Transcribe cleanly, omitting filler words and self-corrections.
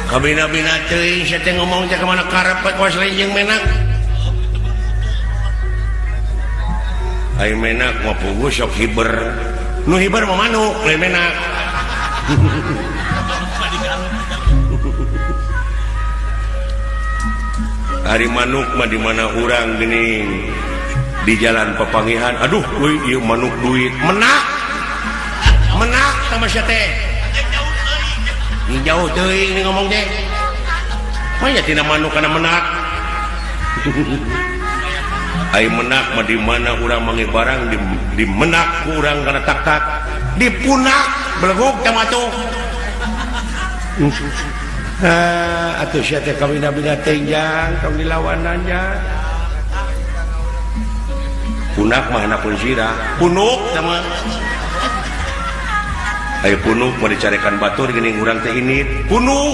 Kabina-bina teuing sia teh ngomong teh ka mana karep kawas lain jeung menak. Ai menak mah puguh sok hiber. Nu hiber mah manuk lain menak. Ari manuk mah di mana urang geuning di jalan papangihan. Aduh euy ieu manuk duit. Menak. Menak sama sia teh. Jauh teuing ni ngomong teh. Manya tina manuk kana menak. Ai menak mah di mana urang manggih barang di menak ku urang kana tak-tak. Dipunak belegug teh mah atuh. Ah, atuh sia teh kawina-bina teuing jang, tong dilawanan jang. Punak mah hanapun sirah, punuk teh mah. Ayo punuk mau dicarekan batur geuning urang teh ini punuk.